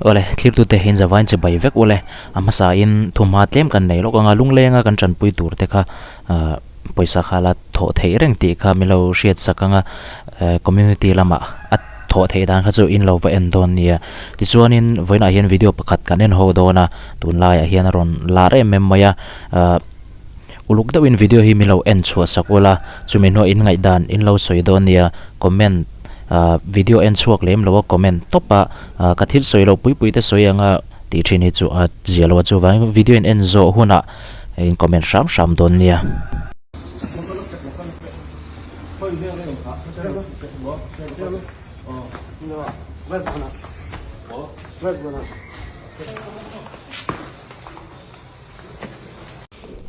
Awle, thlirtute in zavain che bai vek ule. A hmasa in thumha tlem kan nei lawk anga lunglenga kan tanpui tur te kha pawisa kha la thawh theih reng tih kha min lo hriat sak anga community lamah a thawh theih dan kha chu in lo va en dawn nia. Tichuanin vawiinah hian video pakhat kan en ho dawn a, tunlaiah hian a rawn lar em em mai a. Uluk deuhin video hi min lo en chhuah sak ula, chumi hnuah in ngaihdan in lo sawi dawn nia, comment ah video en chhuak lem lo a comment tawp a, ah ka thil sawi loh pui pui te sawi anga tih thin hi chu a zia lo a, chuvangin video in en zawh hunah in comment hram hram dawn nia.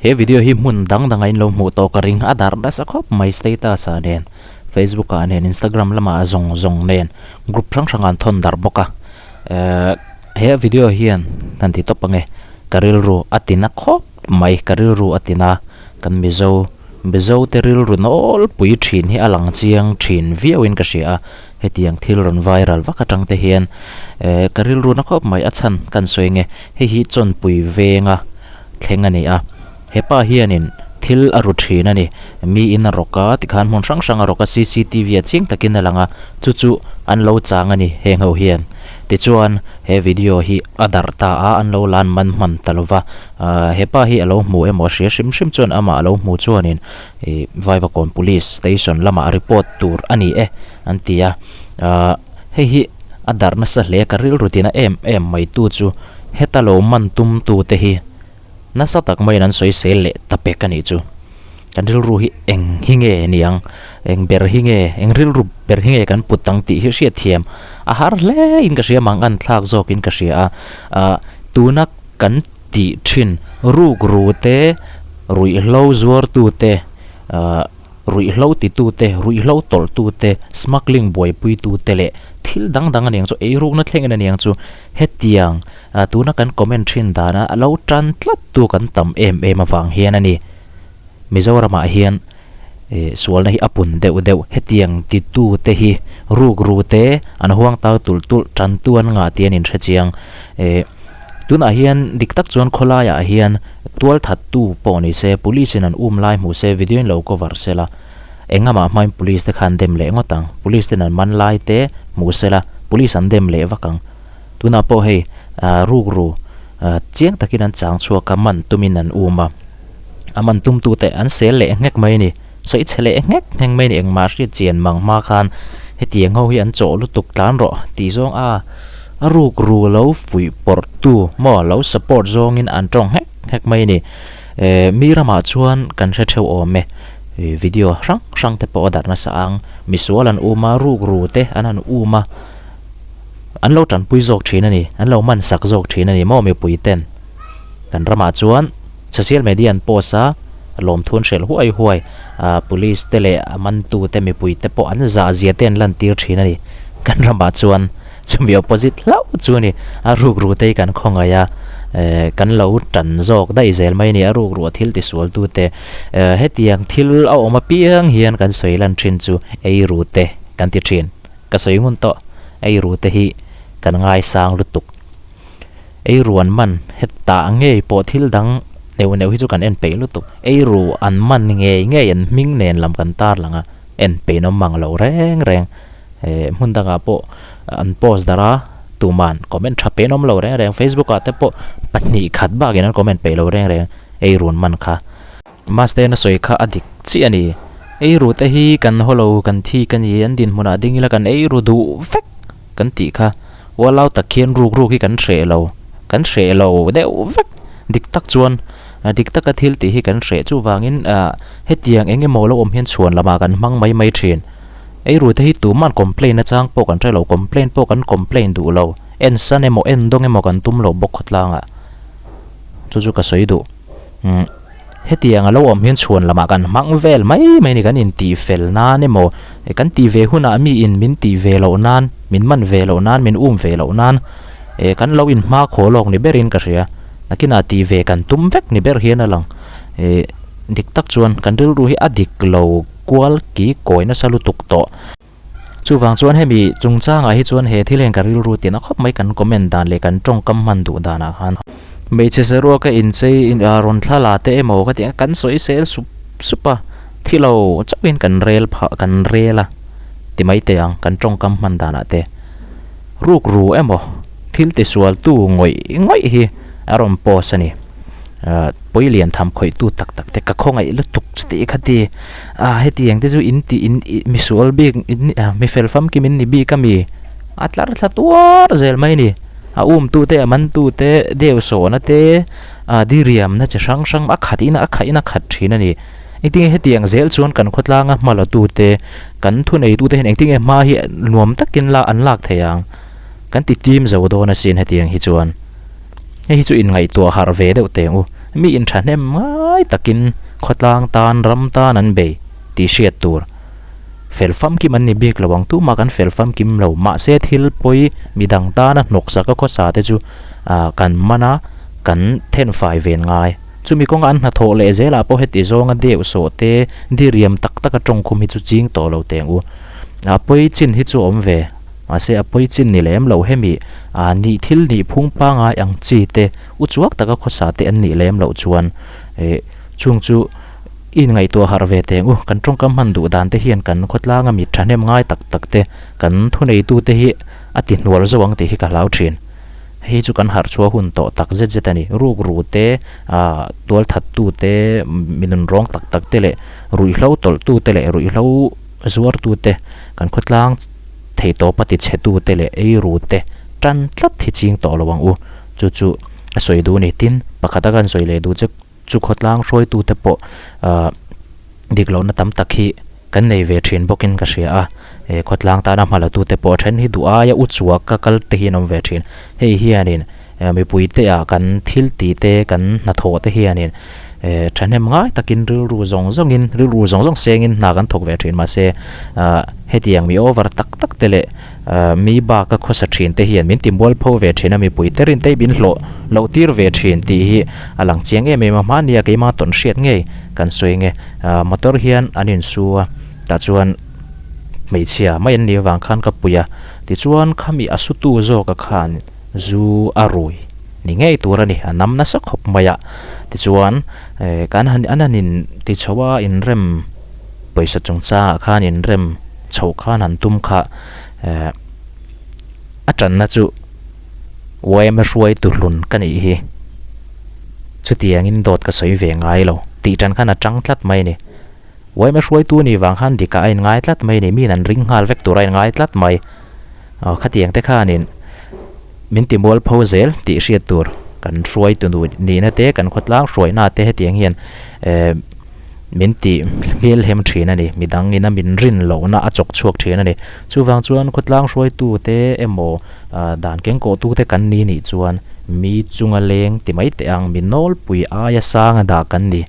He video hi hmun dang dangah in lo hmuh tawh ka ring a darh nasa khawp mai status ah nen facebook ah nen instagram lamah a zawng zawng nen group hrang hrangah an thawn darh bawk a ehh he video hian han ti tawp ange ka rilru a ti na khawp mai ka rilru a ti na kan mizo mizo te rilru nawlpui thin hi a lang chiang thin viau in ka hria a hetiang thil rawn viral vak atang te hian ehh ka rilru na khawp mai a chhan kan sawi nge hei hi chawnpui venga thleng a ni a, hepa hianin thil a ru thin a ni, miin a rawk a tikhan hmun hrang hrang a rawk a cctv ah chiang takin a lang a, chu chu an lo chang a ni heng ho hian. Tichuan he video hi a darh ta a, an lo lan man hman ta lo va, ahh hepa hi a lo hmu emaw a hria hrim hrim chuan amah a lo hmu chuanin ih Vaivakawn Police Station lamah report tur a ni e an ti a, ahh hei hi a darh nasa hle ka rilru tina em em mai tu chu. Heta lo man tum tute hi nasa tak maiin an sawi sel leh ta pek a nih chu. Kan rilru hi eng hi nge niang, eng ber hi nge, eng rilru ber hi nge kan put ang tih hi hriatthiam a har hle in ka hria, mang an thlak zawkin ka hria a. Ahh tuna kan tih thin rukru te, ruihhlo zuartu te, ahh. Ruihhlo titute, ruihhlo tawlhtute, smuggling buaipuitute leh thil dang dang a niang chu, eirukna thlengin a niang chu hetiang tuna kan comment thin dana a lo tan tlat tu kan tam em em avang hian a ni. Mizoramah hian sualna hi a pun deuh deuh, hetiang titute hi rukrute an huang tau tulh tulh tantu an ngah tih an inhre chiang. Tunah hian dik tak chuan khawlaiah hian tual thattu pawh ni se, police in an um lai hmuh se, video in lo cover se la, engamah hmain police te kha an dem leh ngawt ang, police ten an man lai te hmuh se la, police an dem leh vak ang. Tunah pawh hei rukru chiang takin an chang chhuak a, man tumin an um a, a man tumtute an sel leh nghek mai a ni, sawi chhe leh nghek nghek mai a ni, engmah hriat chian mang hma khan hetiang ho hi an chawh lutuk tlan rawh tih zawng a. A ruk ru lo fuih pawrh tu maw lo support zawngin an tawng nghek nghek mai a ni. Eh mi ramah chuan kan hre theuh awm e. Video hrang hrang te pawh a darh nasa ang. Misual an um a, ruk ru te an han um a. An lo tanpui zawk thin a ni. An lo man sak zawk thin a ni maw mipui ten. Kan ramah chuan social media an post a, lawmthu an hrelh huai huai. Ah police te leh a mantu te mipui te pawh an zah zia te an lantir thin a ni. Kan ramah chuan. Chumi opposite hlauh chu a ni. A rukru te hi kan khawngaih a, eh kan lo tan zawk daih zel mai a ni. A rukruah thil tisual tu te, eh hetiang thil a awm apiang hian kan sawi lan thin chu eiru te kan ti thin. Ka sawi ngun tawh, eiru te hi kan ngaisang lutuk. Eiru an man hetah ngei pawh thil dang neuh neuh hi chu kan en peih lutuk. Eiru an man ngei ngei an hming nen lam kan tarlang a, en peih nawm mang lo reng reng. Eh hmun dangah pawh an post darh a, tuman comment tha peih an awm lo reng reng, Facebook ah te pawh pahnih khat bakin an comment peih lo reng reng ei run man kha. Master na sawi kha a dik chiah a ni, ei ru te hi kan haw lo kan thi ka ni, an dinhmunah ding ila kan ei ru duh vek kan tih kha, ualau tak khian ruk ruk hi kan hreh lo, kan hreh lo deuh vek, dik tak chuan dik taka thil tih hi kan hreh chuvangin ah hetiang eng emaw lo awm hian chhuan lamah kan hmang mai mai thin. Eiru te hi tuman complain nachang pawh kan hre lo, complain pawh kan complain duh lo, en san emaw en dawng emaw kan tum lo bawk khawtlangah chu chu ka sawi duh. Umm hetiang a lo awm hian chhuan lamah kan hmang vel mai mai a ni, kan intih fel nan emaw kan tih ve hunah miin min tih ve loh nan, min man ve loh nan, min um ve loh nan eh kan lo inhma khaw lawk ni berin ka hria, nakinah tih ve kan tum vek ni ber hian a lang. Eh dik tak chuan kan rilru hi a dik lo. Kual ki kawi nasa lutuk tawh. Chuvang chuan hemi chungchangah hi chuan he thil hian ka rilru tina khawp mai kan comment dan leh kan tawngkam hman duh danah khan hmeichhe saruaka inchei rawn thla la te emaw ka tih ang kan sawi sel sup sup a, thi lo chauhin kan rel phah kan rel a ti mai teh ang kan tawngkam hman danah te ruk ru emaw thil tisualtu ngawih ngawih hi a rawn post a ni. Pawi lian tham khawih tu tak tak te ka khawngaih lutuk chuti kha ti a hetiang te chu in tih in misual bik in mi fel famkim in ni bik a mi a tlar thla tuar zel mai a ni a um tu te a man tu te deu sawhna te ah diriam na chi hrang hrang a khat in a khaih in a khat thin a ni engtin nge hetiang zel chuan kan khawtlang a hma la tu te kan thunei tu te hian engtin nge hma hi nuam takin la an lak thei ang kan ti tim zo dawn asin hetiang hi chuan. Hei hi chu inngaihtuah harh ve deuh teh ang u. Mi inthahnem ngai takin khawtlang tan, ram tan an bei tih hriat tur. Fel famkim an ni bik lo ang, tumah kan fel famkim lo. Mahse thil pawi midang tana hnawksak a khawsa te chu kan man a, kan thenfai ven ngai. Chumi kawnga an hnathawh leh zelah pawh heti zawnga deuh sawh te, diriam tak taka tawngkhum hi chu ching tawh lo teh ang u. A pawi chin hi chu a awm ve. Mahse a pawi chin ni lem lo hemi ah nih thil nih phung pangai ang chi te u chuak taka khawsa te an nih lem loh chuan eh chung chu i inngaihtuah harh ve teng u kan tawngkam hman duh dan te hian kan khawtlanga mit thahnem ngai tak tak te kan thuneitu te hi a ti hnual zo ang tih hi ka hlau thin. Hei chu kan harh chhuah hun tawh tak zet zet a ni. Ruk ru te ah tual that tu te mi nunrawng tak tak te leh ruihhlo tawlh tu te leh ruihhlo zuar tu te kan khawtlang Theihtawpa tichhetute leh eirute tan tlat hi ching tawh lo ang u. Chu chu a sawi duh a ni. Tin, pakhata kan sawi leh duh che chu khawtlang hruaitute pawh ah dik lohna tam tak hi kan nei ve thin bawkin ka hria a. Eh khawtlang tana hma latute pawh a then hi duh aia u chhuak ka kal te hi an awm ve thin. Hei hianin mipuite ah kan thil tih te kan hnathawh te hianin eh thahnem ngai takin rilru zawng zawngin rilru zawng zawng sengin hna kan thawk ve thin mahse ah hetiang mi over tak tak te leh ah mi bak a khawsa thin te hian min ti mualpho ve thin a mipui te rin te min hlawh loh tir ve thin tih hi a lang chiang em em a hmania keima tawn hriat ngei kan sawi nge ah motor hian an insu a tah chuan hmeichhia mai an nih avang khan ka pui a tichuan khami a sutu zawka khan zu a rui ni ngei tur a ni, a nam nasa khawp mai a. Tichuan eh kan han an han in ti chho a inrem pawisa chungchangah khan inrem chhoh khan han tum kha eh a tanna chu yma hruaitu hlun ka nih hi. Chutiangin dawt ka sawi ve ngai lo tih tan khan a tang tlat mai a ni. Yma hruaitu nih vang khan dikah a inngai tlat mai a ni, miin an ring nghal vek tur a inngai tlat mai. Aw khatiang te khanin min ti mualpho zel tih hriat tur kan hruaitu nihna te kan khawtlang hruaina te hetiang hian eh min ti hmelhem thin a ni, midang ina min rin lohna a chawk chhuak thin a ni. Chuvang chuan khawtlang hruaitu te emaw ah dan kengkawhtu te kan ni nih chuan mi chunga leng ti mai teh ang mi nawlpui aia sanga dah kan ni.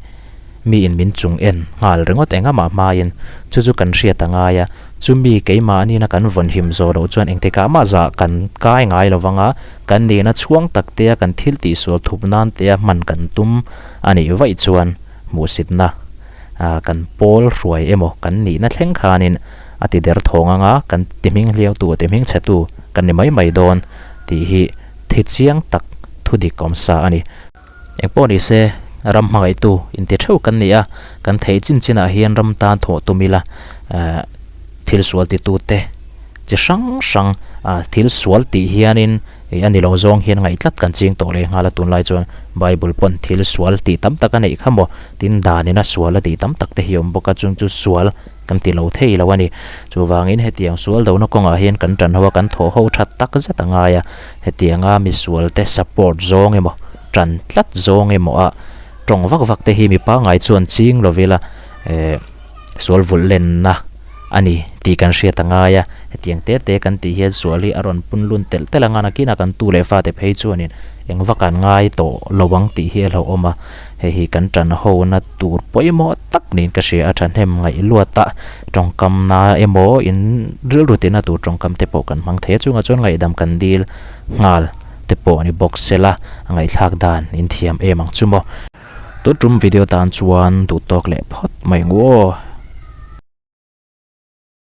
Miin min chung en nghal ringawt eng amah hmain chu chu kan hriat a ngai a, chumi keimahniina kan vawn him zawh loh chuan engtikah mah zah kan kai ngai lo vang a, kan nihna chhuang tak tea kan thil tihsual thup nan tea hman kan tum a nih vaih chuan hmuhsitna kan pawl hruai emaw kan nihna thleng khanin a ti der thawng anga kan ti hming hliautu a ti hming chhetu kan ni mai mai dawn tih hi thi chiang tak thudik awm sa a ni. Engpawh ni se, ram hmangaihtu inti theuh kan ni a, kan theih chin chinah hian ram tan thawh tum ila, thil sual titute chi hrang hrang thil sual tih hianin a ni lo zawng hian ngaih tlat kan ching tawh leh nghal a, tunlai chuan Bible pawn thil sual tih tam tak a neih kha maw, tin danin a sual a tih tam tak te hi a awm bawk a, chung chu sual kan ti lo thei lo a ni. Chuvangin hetiang sual dona kawngah hian kan tan ho a, kan thawh ho that tak zet a ngai a, Hetianga misualte support zawng emaw, tan tlat zawng emaw a tawng vak vak te hi mi pangngai chuan ching lo vela eh sual vulh lenna a ni tih kan hriat a ngai a. Hetiang te te kan tih hian sual hi a rawn pun lun telh telh ang a, nakinah kan tu leh fate phei chuanin eng vak an ngai tawh lo ang tih hi a hlauhawm a. Hei hi kan tan hona tur pawimawh tak niin ka hria a, thahnem ngaih luat a tawngkamna emaw in rilru tina tur tawngkam te pawh kan hmang thei a, chungah chuan ngaihdam kan dil nghal te pawh a ni bawk sela a ngaihthlak dan in thiam em ang chu maw. Tun tum video tan chuan duh tawk leh phawt mai ang u aw.